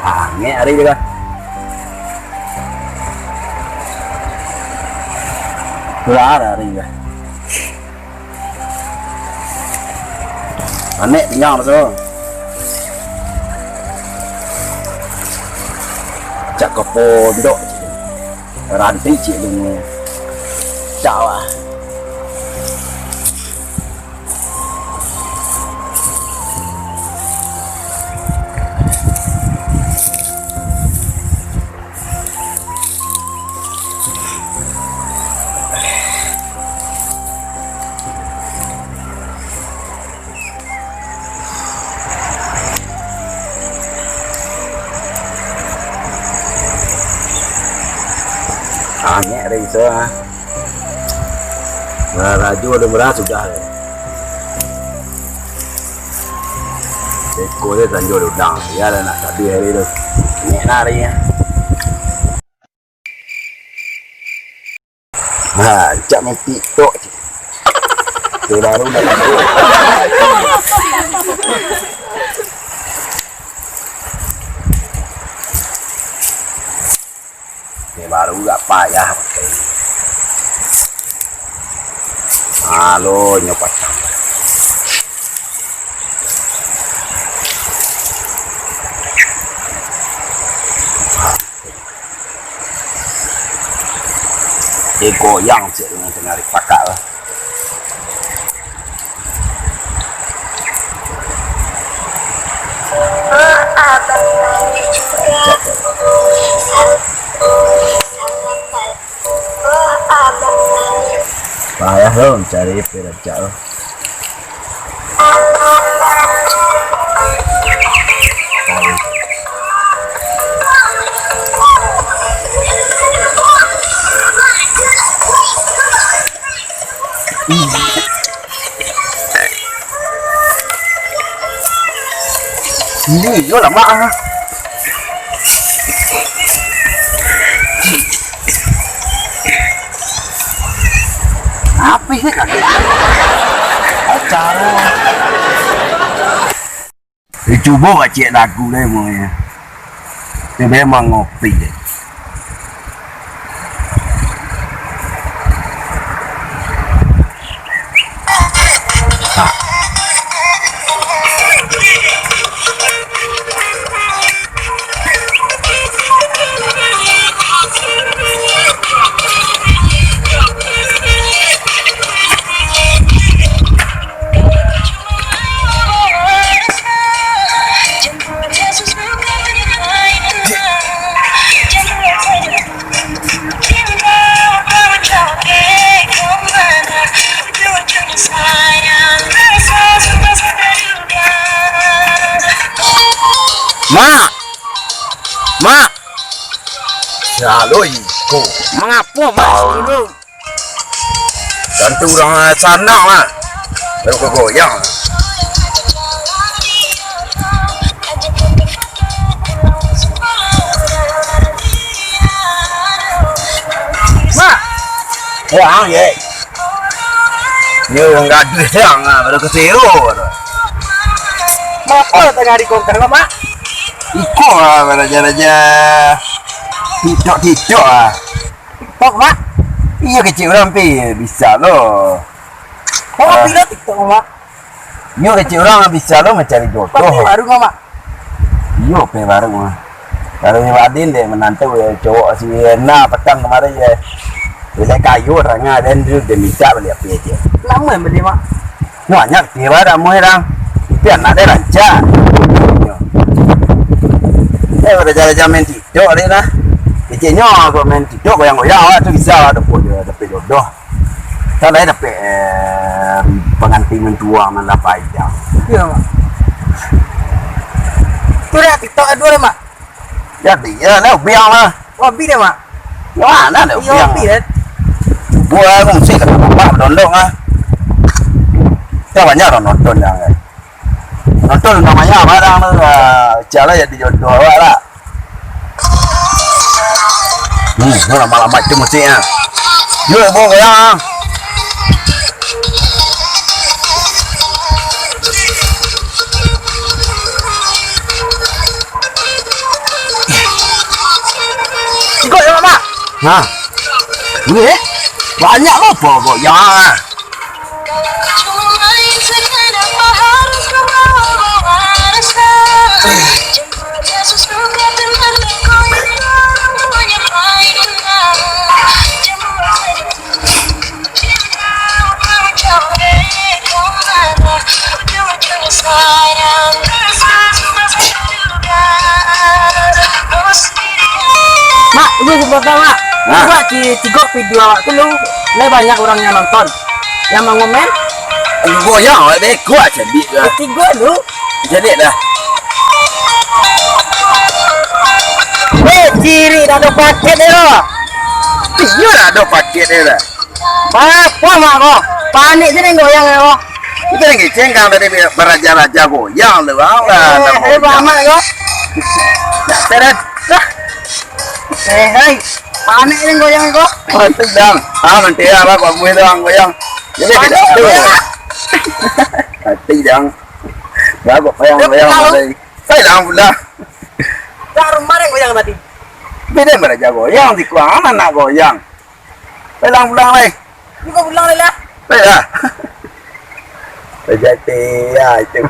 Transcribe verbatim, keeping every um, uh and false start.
Angek ari tu kan. Keluar ari tu kan. Anek tinggal masa tu. Cak ke pondok. Ranti cik tu. Cak lah. Angek dari iso ah. Nah, laju ada murah sudah. Beko dia tanjur udang. Ya lah nak tadi hari tu. Angek lah hari ni. Ha, cak main TikTok. Dia baru nak masuk. Dia baru gak payah pakai. Halo, nyo patang. Dia goyang cek dengan tengah dipakak lah. Payah lo cari pirajak lo. Ini yo lamak ah. Apa sih kaget? Acara. Eh, cubo kacik lagu deh, mungkin. Dia memang ngopi deh. Mak! Mak! Salo iko. Mangapo, Mak, dulu? Tantu urang sanak lah. Baru ka goyang. Mak! Wah, ye. Yo, urang gaduah siang lah, baru ka siro tu. Mapa tangah di kongkar, Mak? Iko lah, raja-raja. Titok-titok lah. TikTok, Mak? Iyo, kecek urang pi, bisa lo. Kok Ah. Pi lo TikTok, Mak? Iyo, kecek urang bisa lo mancari jodoh. Pakai baru, Mak? Iyo, pe baru, Mak. Kalau nyo Adin dek manantu, yo, cowok si Ena petang kamari, yo. Dia kayo orangnya, dan dia, dia minta balik api aja. Lama yang beli, Mak? Banyak, dia barang, Mak, orang. Tapi anak dia rancak. Iyo. Eh, pada cara-cara main TikTok ni lah. Kecilnya kalau main TikTok goyang-goyang awak tu bisa lah dapat, dapat jodoh. Kan lain dapat, eh, pengantin mentua nan lah panjang. Iya, Mak. Tu dah TikTok dua dah, Mak. Jadi, ya, lah, biang lah. Wabi dah, Mak. Mana dah, Iya, biang? Wabi dah. Buah musik kata bapak bedondong ah. Dah banyak orang nonton dah, kan. Nonton namanya barang tu, ah, cak lah jadi jodoh awak lah. Hmm, ni lama-lama tu musik ah. Yo, bo, goyang ah. Ikut yo, Mak. Ha. Ni, eh? Banyak apa goyang ah. Mak, tunggu sebentar, Mak. Ha? Cuba ki-, tigok video awak tu lu, lai banyak urang yang nonton, yang mangomen. Goyang awak beko ah, cadiak lah. Eh, tigok lu. Cadiak dah. Weh, cirik dah ado paket dia. Iyo dah ado paket dia dah. Apa, Mak, ko? Panik je ni goyang ko. Itu lagi cengkang tadi baraja-raja goyang tu, bang. Lah, eh, eh, Mak, ko. Teret. Eh, hei. Panik je ni goyang ko. Mantap, dang. Ah, nanti ya, Bang, kau gue tu, Bang, goyang. Jadi, panik tidak tu. Goyang. Nanti, dang. Bagus, goyang, goyang, kalau tadi. Saya dah pulang. Kat rumah dia goyang tadi. Beda baraja goyang, di kuang mana nak goyang. Pulang, pulang, lai. Ni kau pulang, lai lah. Lai lah. Rejeki, ya, itu.